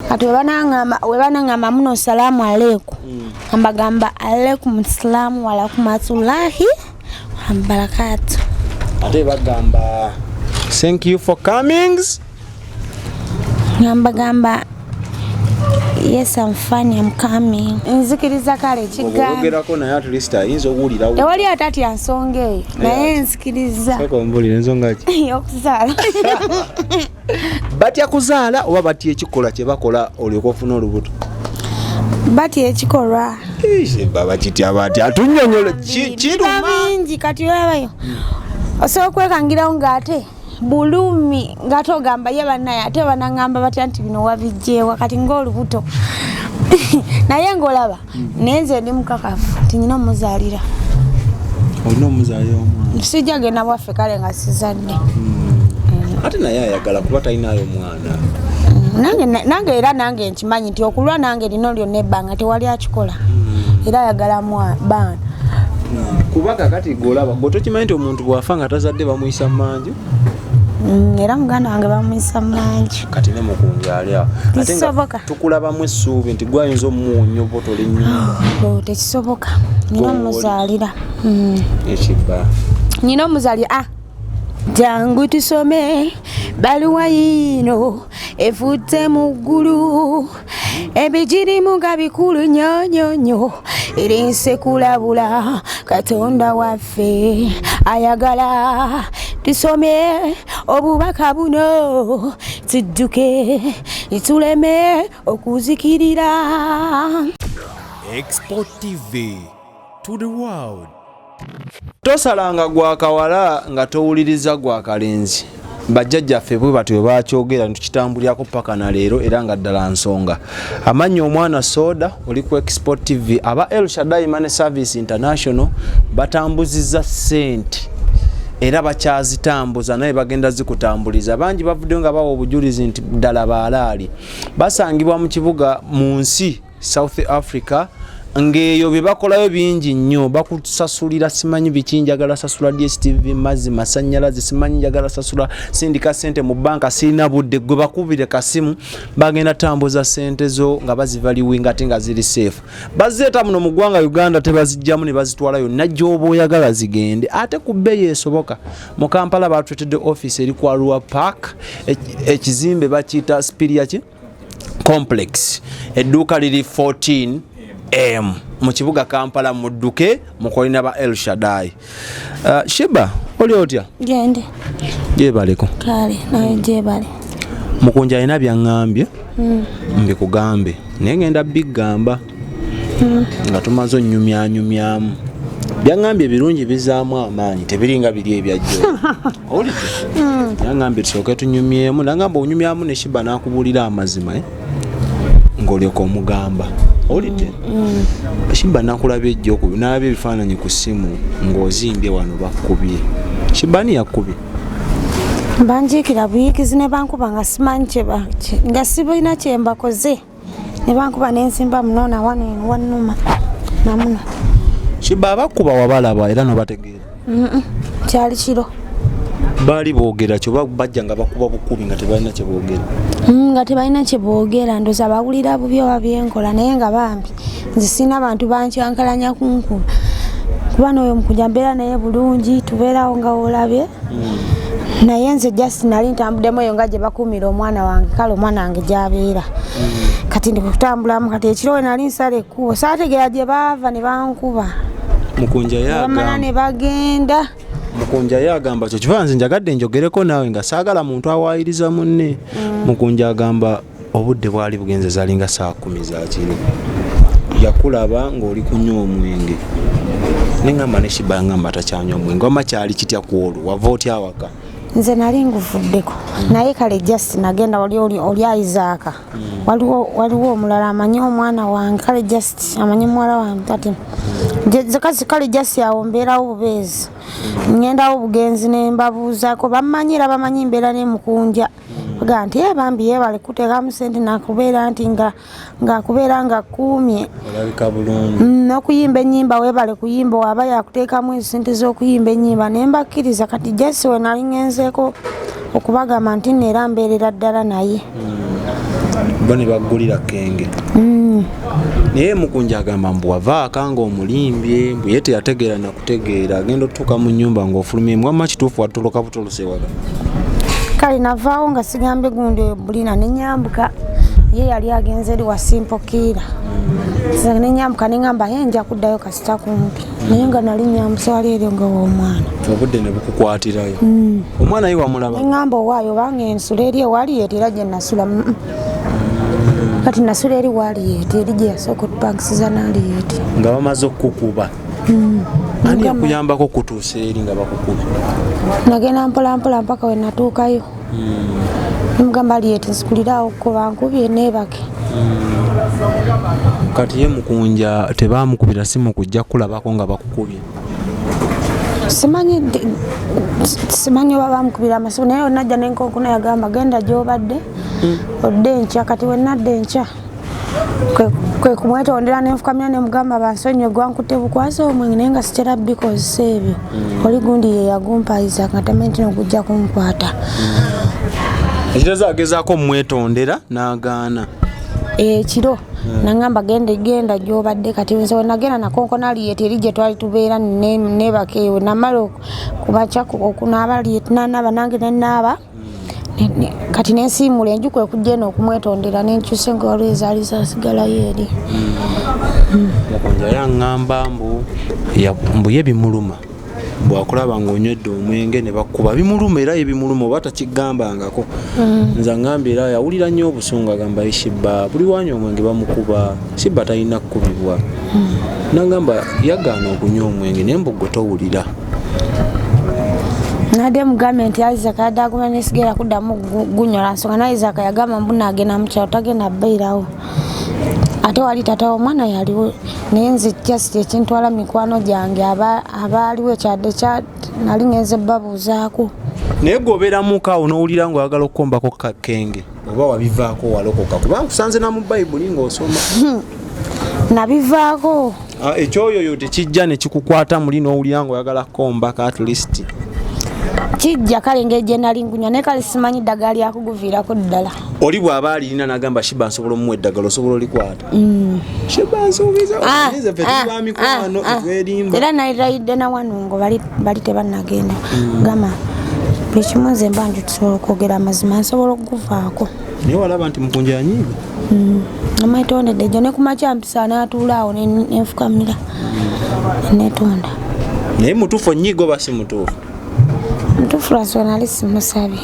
Kati webanaŋŋamba muno salaamu aleikum, ambagamba aleikum salaamu warakumatullahi wabarakatu. Ate bagamba thank you for comings. Ngambagamba yes, I'm fine, I'm coming. Nzikiriza kale ekigambo. Oyogerako naye at least ayinza okuwulirawo. Tewali atatya nsonga eyo, naye nzikiriza. Sooka ombulire ensonga ki? Okuzaala. Batya kuzaala oba batya ekikolwa kye bakola olyoka ofuna olubuto? Batya ekikolwa. Baba kitya batya? Atunyonyole. Biba Kiruma. bingi. Kati olabayo osobola okwekangirawo ng'ate bulumi, ng'ate ogamba ye bannaye, ate banaŋŋamba batya nti bino wabijjeewa? Kati ng'olubuto, naye ng'olaba, naye nze ndi mukakafu nti nyina omuzaalira. Olina omuzaalira omwana? Sijja genda bwaffe kale nga sizadde. Ate naye ayagala kuba talinayo mwana. Nange era nange nkimanyi nti okulwa nange lino lyonna ebbanga tewali akikola, era ayagala baana. Kuba kakati golaba gwe tokimanyi nti omuntu bw'afa nga tazadde bamuyisa manju? Era muganda wange bamuyisa mangi. Kati ne Mukunja ali awo. Ate nga Tekisoboka. tukulabamu essuubi nti gwayinza omuwonya obotola ennyumba. Oh, tekisoboka, nina Gw'oli. omuzaalira. Ekibba. Nina omuzaalira. Ah, jangu tusome baluwa yiino efute mu ggulu, ebigirimu nga bikulu nnyo nnyo nnyo, erinse kulabula. Katonda waffe ayagala tusome obubaka buno, tudduke tuleme okuzikirira. Export TV to the world. Tosalanga gwa kawala nga towuliriza gwa kalenzi. Bajjajjaffe bwe batyo bwe bakyogera, netukitambulirako paka na leero, era nga ddala nsonga. Amannya omwana Soda, oli ku Export TV. Aba El Shaddai Money Service International batambuziza ssente era bakyazitambuza, naye bagenda zikutambuliza. Bangi bavuddeyo nga bawa obujulizi nti ddala baalaali. Basangibwa mu kibuga mu nsi South Africa, ng'eyo bye bakolayo bingi nnyo. Bakusasulira simanyi biki, njagala sasula DStv, mazzi, masanyalaze, simanyi njagala sasula, sindika sente mu banka, sirina budde. Gwe bakubire kasimu, bagenda tambuza sente zo nga bazivaliwinga ate nga ziri safe. Bazeeta muno mu ggwanga Uganda, tebazijjamu ne bazitwala yonna gy'oba oyagala zigende, ate ku bbeeyi esoboka. Mu Kampala batwetedde office eri ku Arua Park, ekizimbe bakiyita Spiria ki Complex, edduuka liri 14 M mu kibuga Kampala. Mudduke mukolina ba El Shaddai. Shiba, oli otya? Gende. Gyebaleko. Kale nawe gyebale. Mukunja alina byaŋŋambye mbikugambe, naye ngenda bigamba nga tumaze onyumyanyumyamu. Byaŋŋambye ebirungi bizaamu amaanyi, tebiringa biri ebyajjo. Owulidde? Yaŋŋambye tusooke tunyumyemu, nagamba onyumyamu ne Shiba n'akubuulira amazima, eh? Ng'olyoka omugamba. Owulidde? Shiba, nakulabye ejjo, nalabye ebifaananyi ku ssimu ng'ozimbye wano, bakkubye. Shiba, ani yakkubye? Banjiikira buyiikizi ne bankuba nga simanyi nga sibulina kyembakoze, ne bankuba nensimba munoona wano eno wannuma namuno. Shiba, abakkuba wabalaba era nobategeera? Kyali kiro. Baali boogera kyo? Bajja nga bakuba bukubi nga tebalina kye boogera? Nga tebalina kye boogera. Ndoza bawulira bubi oba byenkola, naye nga bambi nze sirina bantu bankyankalanya kunkuba, kuba n'oyo mukuja mbeera naye bulungi, tubeerawo nga wolabye. Naye nze just nali ntambuddemu eyo nga gye bakuumira omwana wange, kale omwana wange gyabeera. Kati ndi kutambulamu, kati ekiro we nali nsala ekkubo, saategeera gye baava ne bankuba. Mukunja bamala ne yagamba bagenda. Mukunja ye agamba kyo kiva nze njagadde njogereko naawe nga saagala muntu awaayiriza munne. Mukunja agamba obudde bwali bugenze, zalinga saa 10 za kiro, yakulaba ng'oli kunywa omwenge, neŋamba ne Shiba ngamba takyanywa mwenge. Wama kyali kitya ku olwo? Wava otya awaka? Nze nali nguvuddeko, naye kale just nagenda wali oli Isaaka, waliwo omulala amanyi omwana wange, kale just amanyi muwala wange. Kati kale just awo mbeerawo bubeezi, ngendawo bugenzi ne mbabuuzaako, bammanyi era bamanyi mbeera ne Mukunja. Baga nti ye bambi yeebale kuteekamu sente nakubeera nti nga ngaakubeera nga kuumye. Olabika bulungi. N'okuyimba ennyimba, weebale kuyimba, waba yakuteekamu esente z'okuyimba ennyimba, naye mbakkiriza. Kati just we nali ngenzeeko okubagamba nti nno era mbeerera ddala naye. Bo ne baggulira kenge. Naye Mukunja agamba mbu wavaaka ng'omulimbye, mbu ye teyategeera nakutegeera, agenda otutuuka mu nnyumba ng'ofulumye. Wamma kituufu watoloka butolose waka? Kale navaawo nga sigambye gundi oyo Bulina, nenyambuka. Ye yali agenze eri wasimpokiira, nenyambuka neŋamba ye nja kuddayo kasita kumpi, naye nga nali nyambuse wali eryo nga w'omwana. Obudde ne bukukwatirayo. Omwana ye wamulaba? Neŋŋamba owaayo obanga ensula eri ewali yeeti era gye nasula. Kati nasula eri waali yeeti, eri gye yasooka otupangisiza naali yeeti. Nga bamaze okukukuba, ani yakuyambako okutuusa eri nga bakukubye? Nagenda mpola mpola mpaka we natuukayo, nemugamba aliyeeti nzikulirawo ko bankubye neebake. Kati ye Mukunja tebamukubira simu kujja kulabako nga bakukubye? Simanyi, simanyi oba bamukubira amasimu, naye onajja nenkonkona yagamba genda gyobadde odde enkya. Kati wenadda enkya kwe kumwetondera, nenfukamira nemugamba bansonyiwe gwankutte bukwasa omwenge, naye nga sitera bikozesa ebyo. Oli gundi ye yagumpa Isaac nga tamanyi nti nogujja kunkwata. Ekiteeza agezaako omwetondera n'agaana. Ekiro nangamba genda, genda gyobadde. Kati nze wenagenda nakonkona aliyeti eri gye twali tubeera, nebaka eyo. Namala kumakya okunaaba, aliyeti nanaaba nange nenaaba. Kati nensiimula enju kwe kujja eno okumwetondera, nenkyusa engoye waliwo ezaali zasigalayo eri. Mukunja yaŋŋamba mbu ye bimuluma bwakulaba ng'onywedde omwenge ne bakuba, bimuluma era ye bimuluma oba takigambangako. Nze aŋŋambye era yawulira nnyo obusungu, agamba ye Shibba buli wanywa omwenge bamukuba, Shibba talina kukubibwa. Nagamba yagaana okunywa omwenge, naye mbu gwe towulira. Nadde mugambye nti Isaac yadde aguma nesigera kuddamu gunyola nsonga, naye Isaac yagamba mbu naagenda mukyalo tagenda bbeerawo, ate wali tata w'omwana yaliwo. Naye nze just ekintwala mikwano gyange abaaliwo ekyadde kya nali ngenze babuuzaako. Naye gwe obeeramuko awo n'owulira ng'oyagala okukombako kakenge oba wabivaako walokoka? Kuba nkusanze na mu Bayibuli ng'osoma. Nabivaako. Ekyoyoyo tekijja ne kikukwata muli n'owulira ng'oyagala kukombako at least? Kijja kale engeri gye nali ngunywa, naye kale simanyi ddagala lyakuguviirako ddala. Oli bw'aba alirina n'agamba Shiba nsobola omuwa eddagala, osobola olikwata? Shiba nsuubiza. Nze ffe tuli ba mikwano, tetwerimba. Era nayirayidde na wano ngo bali tebannagenda, gamba buli kimu nze mba nti tusobola okwogera amazima, nsobola okuguvaako. Naye walaba nti Mukunja yanyiiga? Namwetondedde jjo ne kumakya mpisa n'atuula awo nenfukamira netonda. Naye mutuufu onyiiga oba si mutuufu? Mutuufu lwasooka nali simusabye.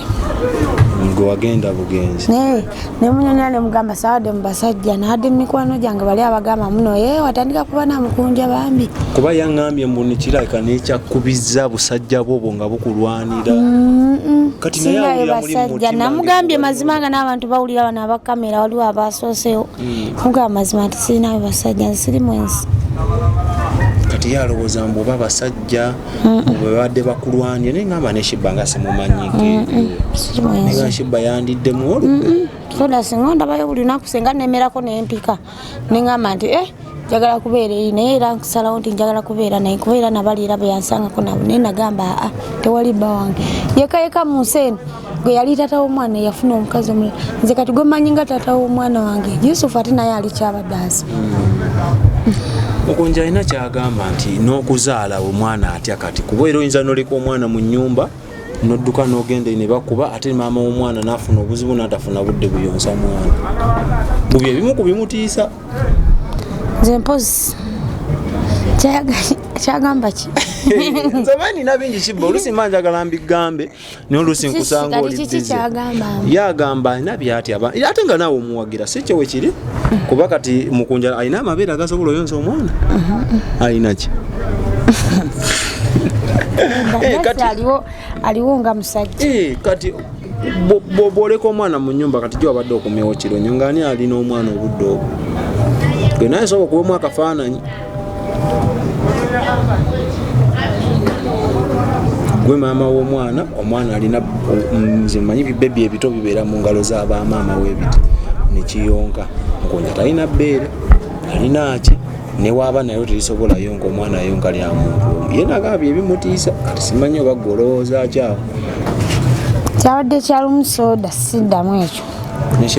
Gwe wagenda bugenzi. Naye nemunyonya nemugamba sawadde mu basajja, nawadde mikwano gyange bali abagamba muno ye watandika kuba namukunja bambi. Kuba yaŋŋambye mbu nekirabika nekyakubizza busajja bwo obwo nga bukulwanira. Kati naye Sinayo awulira muli mu basajja. mutima Namugambye ng'ekuba mazima nga n'abantu bawulira bano abakamera waliwo abasoosewo, mugamba mazima nti sirinayo basajja, nze siri mwensi. Kati ye alowooza mbu oba basajja bwe babadde bakulwanye, naye ngamba ne Shibba nga simumanyiko ebyo. Siri mwensi. Naye nga Shibba yandiddemu olukwe. Soda singa ndabayo buli lunaku, senga nemerako nempika neŋŋamba nti njagala kubeera eri, naye era nkusalawo nti njagala kubeera naye kuba era nabali era beyansangako nabo, naye nagamba aa tewali bba wange yeka yeka mu nsi eno gwe yali taata w'omwana eyafuna omukazi omulala. Nze kati gwe mmanyi nga taata w'omwana wange Yusufu, ate naye ali kyabadde. Mukunja alina kyagamba nti n'okuzaala omwana atya kati, kuba era oyinza n'oleka omwana mu nnyumba n'odduka n'ogenda ne bakuba, ate maama w'omwana n'afuna obuzibu n'atafuna budde buyonsa mwana. Mu bye ebimu ku bimutiisa. Nze mpozi kyagamba ki? Nze manyi nina bingi kibba, oluusi mba njagala mbigambe naye oluusi nkusanga Kati oli kiki busy. kyagamba? Ye agamba alina byatya ate nga naawe omuwagira, si kyo wekiri? Kuba kati Mukunja alina amabeere agasobola oyonsa omwana, alina ki? Aliwo nga musajja. Kati bw'oleka omwana mu nyumba, kati gyo wabadde okomyewo kiro nnyo, ng'ani alina omwana obudde obwo? Gwe naye sobola okubamu akafaananyi, gwe maama w'omwana, omwana alina, nze mmanyi bibebi ebito bibeera mu ngalo z'abamaama w'ebiti nekiyonka. Mukunja talina bbeere, alina ki? Newaaba nayo terisobola yonka omwana, yonka lya muntu omu. Ye nagambye ebimutiisa. Kati simanyi oba gwe olowooza ki awo. Kyabadde kyalumu soda, siddamu ekyo.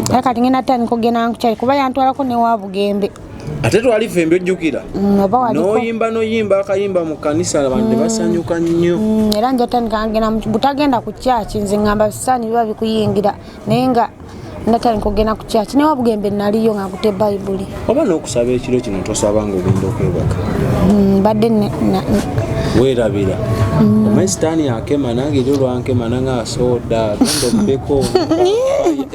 Era kati ngenda tandika okugenda nkukyali kuba yantwalako ne wa Bugembe. Ate twali ffembi, ojjukira? Oba waliko. N'oyimba, n'oyimba akayimba mu kkanisa, abantu ne basanyuka nnyo. Era nja tandika ngenda butagenda ku kyaki. Nze ngamba sitaani biba bikuyingira, naye nga ndatandika okugenda ku kyaki. Ne wa Bugembe naliyo nga nkute Bayibuli. Oba n'okusaba ekiro kino tosaba nga ogenda okwebaka? Mbadde Weerabira. Omanyi sitaani akema, nange eri olwankema nanga soda genda obbeko.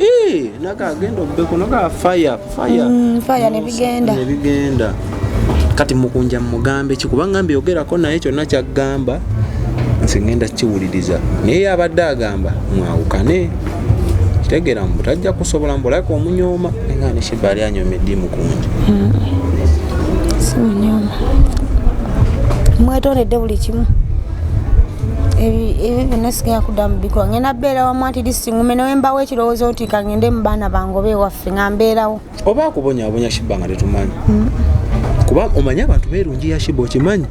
Eh, naga agenda obbeko naga fire fire. Fire ne bigenda. Ne bigenda. Kati mukunja mugambe ki? Kuba ngambye yogerako naye, kyonna kyaggamba nze ngenda kiwuliriza, naye yabadde agamba mwawukane, kitegeera mbu tajja kusobola, mbulaka omunyooma, nga ne Sheebah ali anyooma eddiimu kungi. Simunyooma, mwetondedde buli kimu. Ebyo byonna sigenda kuddamu bikola. Ngenda beera wamu at least ngume newe mbawo ekirowoozo nti kangende mu baana bange oba ewaffe nga mbeerawo. Oba akubonyaabonya Sheebah nga tetumanyi, kuba omanyi abantu beerungi ya Sheebah, okimanyi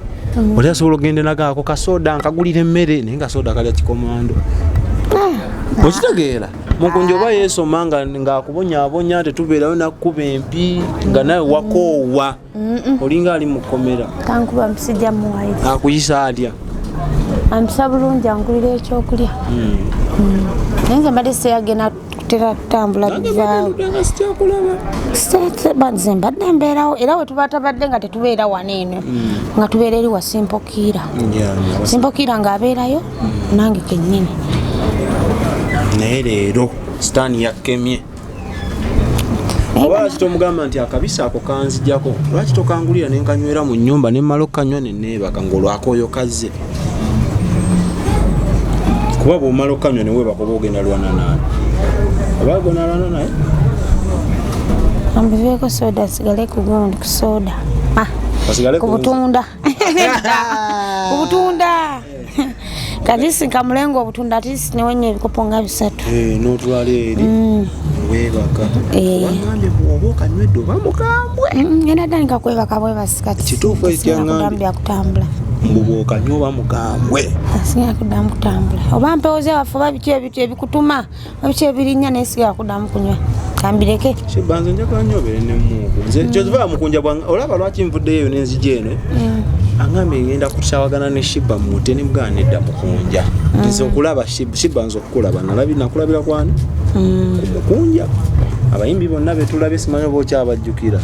oli asobola okugenda nagaako kasoda nkagulira emmere, naye nga soda kalya kikomando, okitegeera? Mukunja oba yeesoma nga ng'akubonyaabonya, tetubeerayo nakkuba empi nga nawe wakoowa, olinga ali mu kkomera. Kankuba mpisijja muwaire. Akuyisa atya? Ampisa bulungi, angulira ekyokulya. Naye nze mbadde seyagenda kutera kutambula bivaawo. Nga sikyakulaba. Nze mbadde mbeerawo, era we tuba tabadde nga tetubeera wano eno, nga tubeera eri wa Simpokiira. Simpokiira ng'abeerayo nange kennyini. Naye leero sitaani yakkemye. Oba lwaki tomugamba nti akabisi ako kanzijjako, lwaki tokangulira nenkanywera mu nyumba, nemmala okukanywa neneebaka ng'olwakoyo kazze? Kuba bwomala okukanywa neweebaka, oba ogenda lwana naani? Oba gonalwana naye? Ambiveeko soda, nsigale ku gundi, ku soda. Ah, Osigale ku ku nze. butunda, ku butunda kati sinkamulenga obutunda, ati newenywa ebikopo nga 3. Eh, n'otwala eri weebaka. Eh. Wangambye bw'oba okanywedde oba mukambwe. Ngenda tandika kwebaka bwebasi kati. Kituufu ekyo Sigenda kyaŋŋambye. kuddamu byakutambula. Mbu bw'okanywa oba mukambwe. Sigenda kuddamu kutambula, oba mpewo zewaffe, oba biki ebintu ebikutuma, oba biki ebirinya, naye sigenda kuddamu kunywa, kambireke. Sheebah, nze njagala nnyo obeere nemuuku. Nze kyoziva mukunja bwange, olaba lwaki nvuddeyo eyo n'enzija eno? Angambye ngenda kusawagana ne Sheebah mute, ne mugana nedda mukunja. Nze okulaba Sheebah, nze okukulaba nakulabira kwani? Ku mukunja. Abayimbi bonna betulabye, simanyi oba okyabajjukira,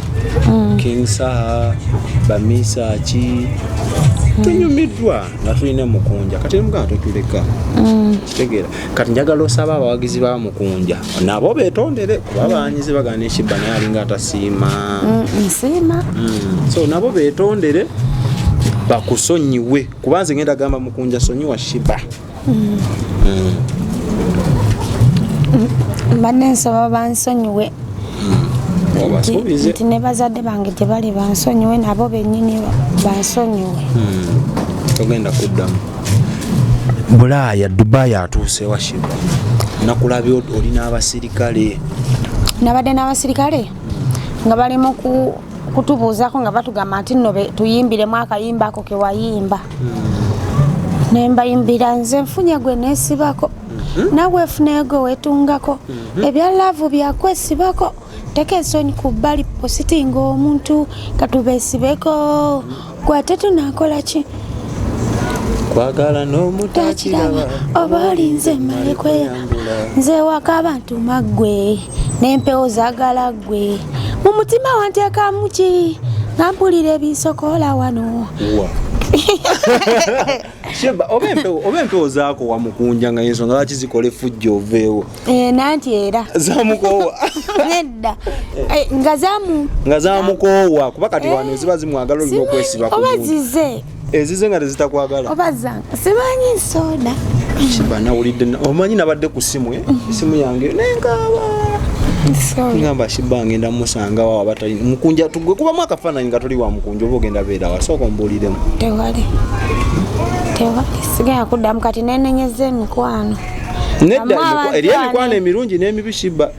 King Saha, Bamisaki, tunyumiddwa nga tulina mukunja. Kati nemugana totuleka, kitegeera? Kati njagala osaba abawagizi ba mukunja nabo betondere, kuba banyize bagana ne Sheebah naye alinga atasiima. Nsiima. So nabo betondere bakusonyiwe, kuba nze ngenda gamba mukunja sonyiwa Sheebah. Mbadde nsaba bansonyiwe. Obasuubize. Nti ne bazadde bange gye bali bansonyiwe, nabo bennyini bansonyiwe. Togenda kuddamu Bulaaya, Dubayi atuusewa Sheebah? Nakulabye oli n'abasirikale. Nabadde n'abasirikale nga bali mu kutubuuzaako, nga batugamba nti nno tuyimbiremu akayimba ako kewayimba, nembayimbira nze nfunye gwe neesibako, nawe efuneego wetungako, ebya love byakwesibako, teka ensonyi ku bbali, positinga omuntu katubeesibeko, gwate tunakola ki? Kwagala Takiraba. N'omutakiraba. Oba olinze mmale kweyambula, nze waka abantu maggwe n'empewo zaagala ggwe, mu mutima wanteekamu ki nga mpulira ebisokola wano. Wa Sheebah, oba empewo zaakowa mukunja, nga ensonga lwaki zikola efujjo oveewo? Eh, nanti era Zamukoowa? Nedda. Eh, nga zamu Nga zamukoowa, kuba kati wano ziba zimwagala, olina okwesiba ku Oba muntu. zize. Ezize nga tezitakwagala. Oba zange simanyi soda. Sheebah, nawulidde, omanyi nabadde ku simu, esimu yange nenkaaba. Sorry. Ngamba Sheebah ngenda musanga wa abatali mukunja, tugwe kubamu akafaananyi nga toli wa mukunja, oba ogenda beera wa? Sooka ombuuliremu. Tewali, tewali, sigenda kuddamu kati, nenenyeza emikwano. Nedda. Amu abantu Eriyo emikwano ane. emirungi n'emibi. Sheebah,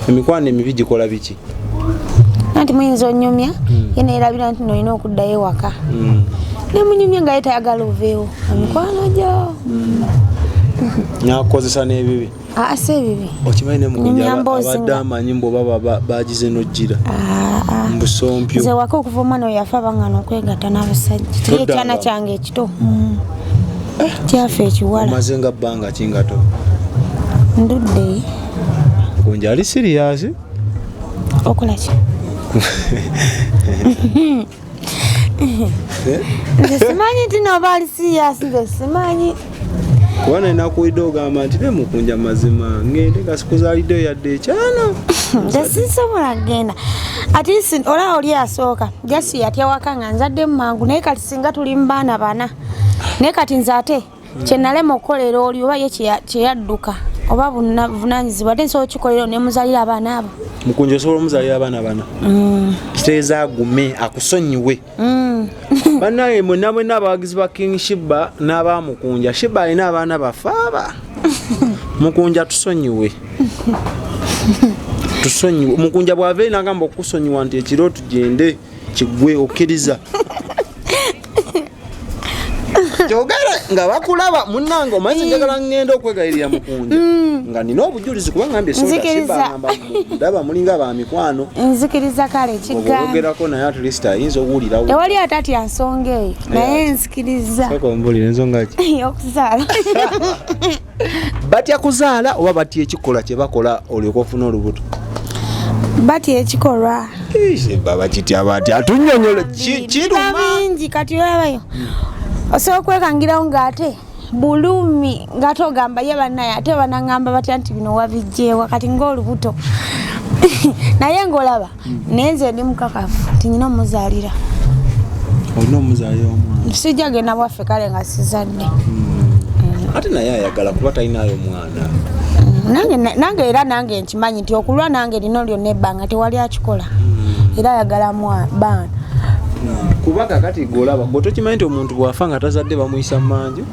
emikwano emibi gikola biki? Anti muyinza onyumya, ye neerabira nti nolina okuddayo ewaka, nemunyumya nga ye tayagala oveewo, emikwano gyo. Nakukozesa n'ebibi. Aa, si ebibi. Okimanyi ne Mukunja Nyumya mboozi abadde amanyi mbu oba bagize n'ojjira. Aa, aa. Mbusompyo. Nze waka okuva omwana oyo yafa bangana okwegatta n'abasajja. Kiri Toddanga. ekyana kyange ekito. Kyafa ekiwala. Omaze nga bbanga ki nga to? Ndudde. Mukunja ali serious? Okola ki? Nze simanyi nti nooba ali serious, nze simanyi. Kuba naye nakuwulidde ogamba nti ne Mukunja mazima ngende nga sikuzaaliddeyo yadde ekyana. Nze sisobola kugenda. Ati olaba oli asooka jasi yatya waka nga nzaddemu mangu, naye kati singa tuli mu baana bana, naye kati nze ate kye nalema okukolera oli oba ye kye yadduka oba buvunaanyizibwa, ate nsobola okukikolera ne muzaalira abaana abo. Mukunja osobola omuzaalira abaana bana? Kitegeeza agume akusonyiwe. Bannaye mwenna mwenna abawagizi ba King Sheebah n'aba Mukunja, Sheebah alina abaana baffe aba. Mukunja tusonyiwe. Tusonyiwe. Mukunja bw'ava eri n'agamba okukusonyiwa nti ekiro tugende kiggwe, okkiriza? Kyogere nga bakulaba munnange, omanyi njagala ŋŋende okwegayirira Mukunja nga nina obujulizi, kuba ngambye Soda Nzikiriza. Sheebah ngamba ndaba mulinga ba mikwano. Nzikiriza kale kigambo. Oyogerako naye at least ayinza okuwulirawo. Tewali atatya nsonga eyo, naye nzikiriza. Sooka ombuulire ensonga ki? Ey'okuzaala. Batya kuzaala oba batya ekikolwa kye bakola olyoke ofune olubuto? Batya ekikolwa. Baba kitya batya? Atunnyonnyole kiruma. Bingi kati olabayo. Osobola okwekangirawo ng'ate bulumi, ng'ate ogamba ye bannaye ate banaŋŋamba batya nti bino wabiggyeewa kati ng'olubuto. Naye ng'olaba, naye nze ndi mukakafu nti nnina omuzaalira. Olina omuzaalira omwana? Sijja genda bwaffe kale nga sizadde. Ate naye ayagala kuba talinayo mwana. Nange era nange nkimanyi nti okulwa nange lino lyonna ebbanga tewali akikola. Era ayagala baana. Kuba kakati gw'olaba gwe tokimanyi nti omuntu bw'afa nga tazadde bamuyisa mmanju?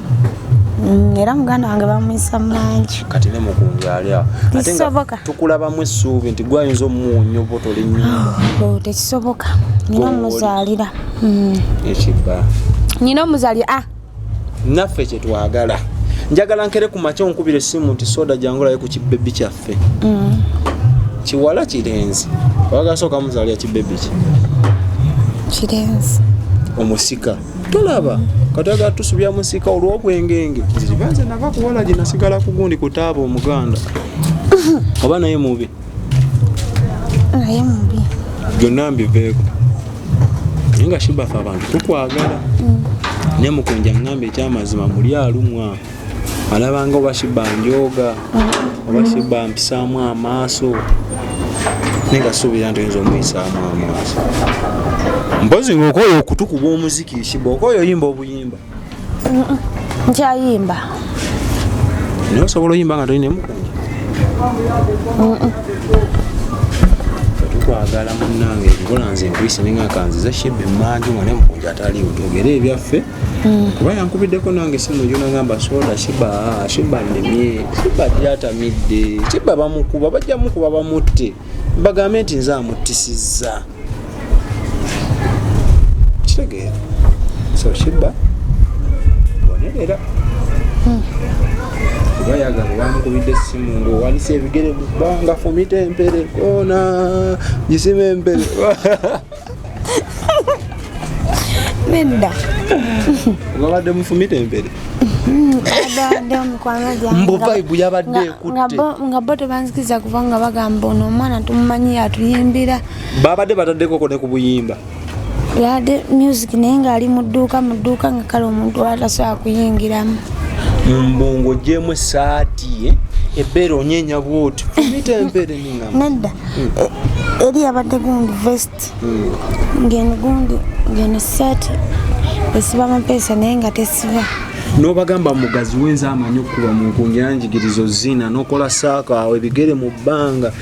Era muganda wange bamuyisa mmanju. Kati ne Mukunja ali awo. Ate nga Tekisoboka. tukulabamu essuubi nti gwe ayinza omuwonya obutola ennyumba. Oh, tekisoboka. Nina Gw'oli. omuzaalira. Ekibba. Nina omuzaalira. Naffe kye twagala. Njagala nkere ku makya onkubira essimu nti Soda jangu olabe ku kibebi kyaffe. Kiwala kirenzi. Oyagala sooka muzaalira kibebi ki? Kirenzi. Omusika. Tolaba. Kati oyagala tusubya musika olw'obwengenge. Nziriba nze nava kuwala gye nasigala ku gundi ku taaba omuganda. Oba naye mubi? Naye mubi. Byonna mbiveeko. Naye nga Sheebah ffe abantu tukwagala. Ne Mukunja ngambye ekyamazima muli alumwa. Alabanga oba Sheebah njooga, oba Sheebah mpisaamu amaaso. Naye nga suubira nti oyinza omuyisaamu amaaso. Mpozi ng'okooye okutukuba omuziki Sheebah, okooye oyimba obuyimba. Nkyayimba. Naye osobola oyimba nga tolina Mukunja? Tukwagala munnange, ebikola nze nkuyise ne nga kanzize Sheebah emmanju nga ne Mukunja ataliiwo twogere ebyaffe. Kuba yankubiddeko nange essimu gyo n'angamba Soda Sheebah, Sheebah nnemye, Sheebah gyatamidde, Sheebah bamukuba, bajja mukuba bamutte. Bagambe nti nze amuttisizza. Kitegeera. So Sheebah bonerera. Kuba yagamba bamukubidde essimu ng'owanise ebigere mu bbanga, fumita empere, koona, gisima empere. Nedda. Babadde mufumita empere. Abadde mikwano gyange. Mbu vibe yabadde ekutte. Nga bo tebanzikiriza kuva nga bagamba ono omwana tumumanyi atuyimbira. Babadde bataddeko ne ku buyimba. Yadde music naye ng'ali mu dduuka, mu dduuka nga kale omuntu atasobola kuyingiramu. Mbu ng'oggyemu essaati, ebbeere onyeenya bw'oti, fumita empere ningamba. Nedda. Eri yabadde gundi vest. Ng'eno gundi, ng'eno essaati esiba amapeesa naye nga tesiba. N'obagamba mugazi wenza amanyi okukuba mu nkunja njigirizo zina n'okola saaka awo ebigere mu bbanga.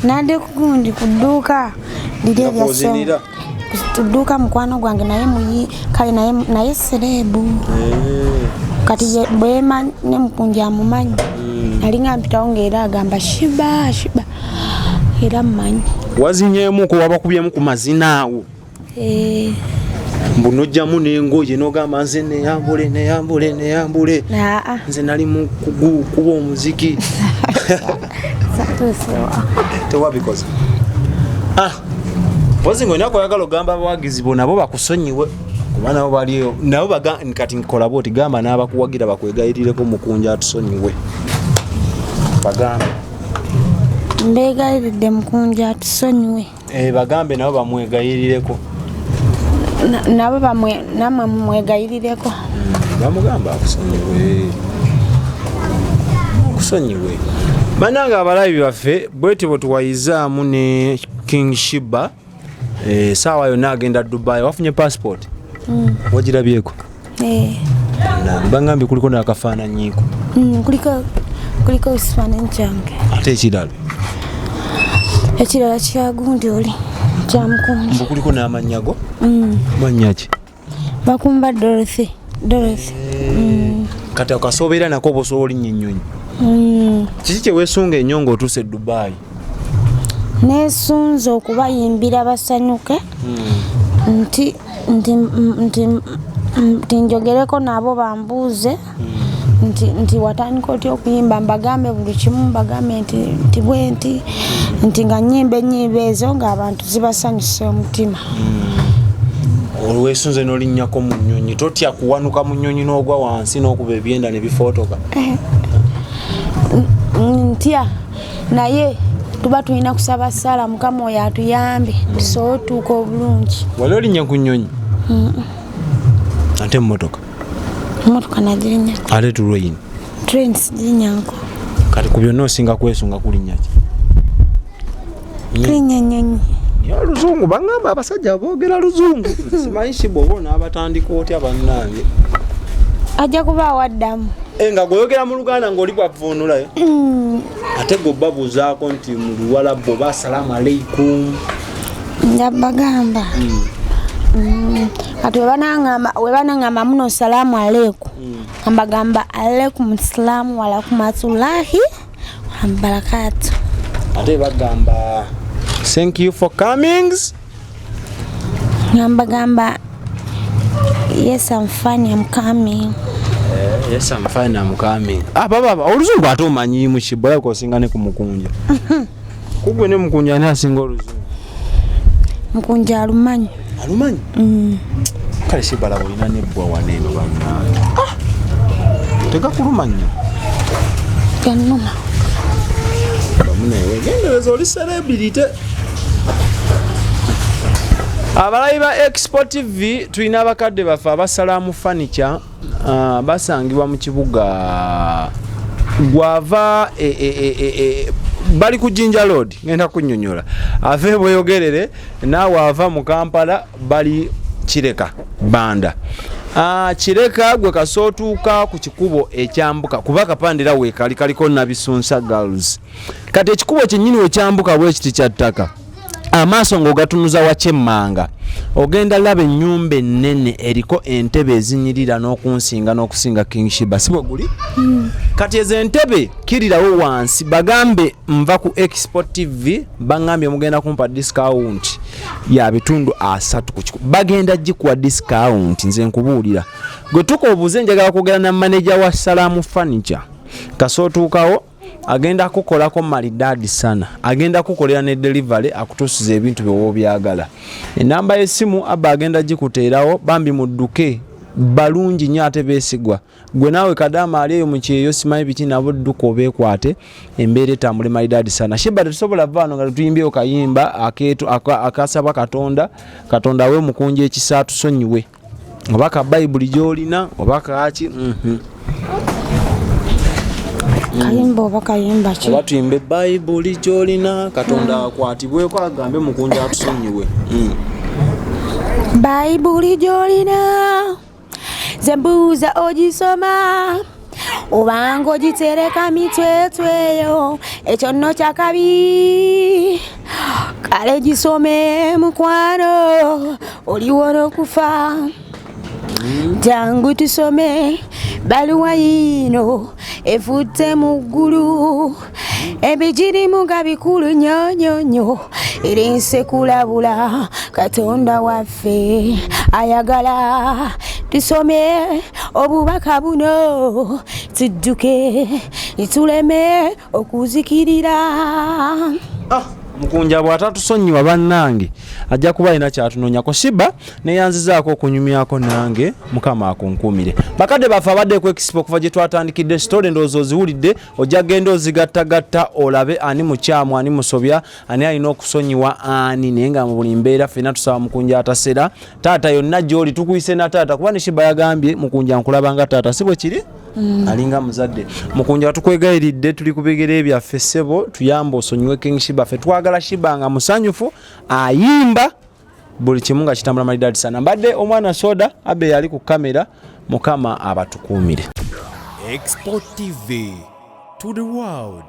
Nadde ku gundi ku dduuka liri Nga erya kw'ozinira. Ku dduuka mukwano gwange naye muyi, kale naye sereebu. Kati ye bwema ne Mukunja amumanyi. Alinga mpitawo ng'era agamba Sheebah, Sheebah. Era mmanyi. Wazinyeemuko, wabakubyemu ku mazina awo. Mbu nojjamu n'engoye n'ogamba nze neyambule neyambule neyambule. Aa. Nze nali mu kuba omuziki. Satuusewa. Tewabikoze. Ah, mpozi nga olina kweyagala ogamba abawagizi bo nabo bakusonyiwe kuba nabo baliyo nabo kati nkola bwoti, gamba n'abakuwagira bakwegayirireko Mukunja atusonyiwe, bagambe. Mbeegayiridde Mukunja atusonyiwe. Eh, bagambe nabo bamwegayirireko. Nabo nammwe mumwegayirireko. Bamugamba akusonyiwe, akusonyiwe. Bannange abalabi baffe, bweti bwe tuwayizaamu ne King Sheebah. Eh, saawa yonna agenda Dubai. Wafunye passport? Wagirabyeko? Eh. Bangambye kuliko n'akafaananyiiko. Kuliko ekifaananyi kyange. Ate ekirala? Ekirala kyagundi oli kyamukunja. Mbu kuliko n'amannya go. Mannya ki? Bakumba Dorothy, Dorothy. Kati akasobeera nako oba osobola olinnya ennyonyi? Mm. Kiki kye weesunga ennyo ng'otuuse e Dubai? Neesunze okubayimbira basanyuke, nti njogereko nabo bambuuze nti watandika otya okuyimba, mbagambe buli kimu, mbagambe nti bwe nti nga nnyimba ennyimba ezo ng'abantu zibasanyusa omutima. Olwesunze n'olinnyako mu nnyonyi, totya kuwanuka mu nnyonyi n'ogwa wansi n'okuba ebyenda ne bifootoka? Ntya, naye tuba tulina kusaba ssaala Mukama oyo atuyambe tusobole otuuka obulungi. Wali olinnya ku nnyonyi? Ate emmotoka? Emotoka nagirinyako. Ate train? Train sigirinyanko. Kati ku byonna osinga kwesunga kulinnya ki? Kulinnya nnyonyi. Naye oluzungu, baŋŋamba abasajja boogera luzungu, simanyi Sheebah oba onaabatandika otya bannange. Ajja kuba awaddamu. Eh, nga gweoyogera mu Luganda ng'oli bwavvuunulayo, ate gwe babuuzaako nti mu Luwalabu oba asalaamu aleikum. Nja bagamba. Kati webanaŋŋamba muno salaamu aleikum, mbagamba aleikum salaamu warahamatulahi wabarakatu. Ate bagamba thank you for coming? Nga mbagamba yes, I'm fine, I'm coming. Yes, I'm fine, I'm coming. Ah, baba, oluzungu ate omanyi mu Sheebah yako osinga ne ku Mukunja. Kugwe ne Mukunja ani asinga oluzungu? Mukunja alumanyi. Alumanyi? Kale Sheebah, laba olina nebbwa wano eno bannange. Ah! Tegakuluma nnyo? Gannuma. Bamunaye wegendereza, oli celebrity. Abalabi ba Expo TV, tulina abakadde baffe abasalamu furniture, basangibwa mu kibuga gwava e, bali ku Jinja Road. Ngenda kunnyonnyola ave bweyogerere naawe ava mu Kampala, bali Kireka Banda. Kireka gwe kasootuuka ku kikubo ekyambuka, kuba akapandira weekali kaliko Nabisunsa Girls. Kati ekikubo kyennyini wekyambuka bwekiti kya ttaka, amaaso ng'ogatunuza wakyemmanga, ogenda laba ennyumba ennene eriko entebe ezinyirira n'okunsinga n'okusinga King Sheebah, si bwe guli? Kati ezo entebe kirirawo wansi, bagambe nva ku Expo TV, baŋŋambye mugenda kumpa discount ya 30% ku kiku. Bagenda gikuwa discount, nze nkubuulira. Gwe tuka obuuze njagala kwogera na manager wa Salaamu Furniture. Kasootuukawo agenda kukolako maridadi sana, agenda kukolera ne delivery, akutuusiza ebintu byoba obyagala. Enamba y'essimu abba agenda gikuteerawo. Bambi mudduke, balungi nnyo ate beesigwa. Gwe naawe kadaama ali eyo mu kyeyo simanyi biki, nabo dduka obeekwate, embeera etambule maridadi sana. Sheebah, tetusobola va wano nga tetuyimbyeyo kayimba akeetu akasaba Katonda, Katonda awe Mukunja ekisa atusonyiwe, oba ka Bayibuli gy'olina oba kaki. Kayimba oba kayimba ki? Oba tuyimbe Bayibuli gy'olina, Katonda akwatibweko agambe Mukunja atusonyiwe. Bayibuli gy'olina nze mbuuza, ogisoma obanga ogitereka mitwetweyo? Ekyo nno kyakabi. Kale gisome mukwano, oliwona okufa. Jangu tusome Baluwa yiino efutte mu ggulu, ebigirimu nga bikulu nnyo nnyo nnyo, eri nsekulabula. Katonda waffe ayagala tusome obubaka buno, tudduke tuleme okuzikirira. Ah, Mukunja bw'atatusonyiwa bannange ajja kuba alina kyatunoonyako. Shiba, neyanzizaako okunyumyako nange, Mukama akunkuumire. Bakadde baffe abadde ku Expo okuva gye twatandikidde story, ndowooza oziwulidde, ojja genda ozigattagatta olabe ani mukyamu, ani musobya, ani alina okusonyiwa ani. Naye nga mu buli mbeera ffenna tusaba Mukunja atasera. Taata, yonna gy'oli tukuyise na taata, kuba ne Shiba yagambye Mukunja nkulaba nga taata, si bwe kiri? Alinga muzadde. Mukunja, tukwegayiridde, tuli ku bigere byaffe, ssebo, tuyambe osonyiwe King Shiba. Ffe twagala Shiba nga musanyufu, ayimba buli kimu nga kitambula maridadi sana. Mbadde omwana Soda Abe yali ku kamera. Mukama abatukuumire. Expo TV to the world.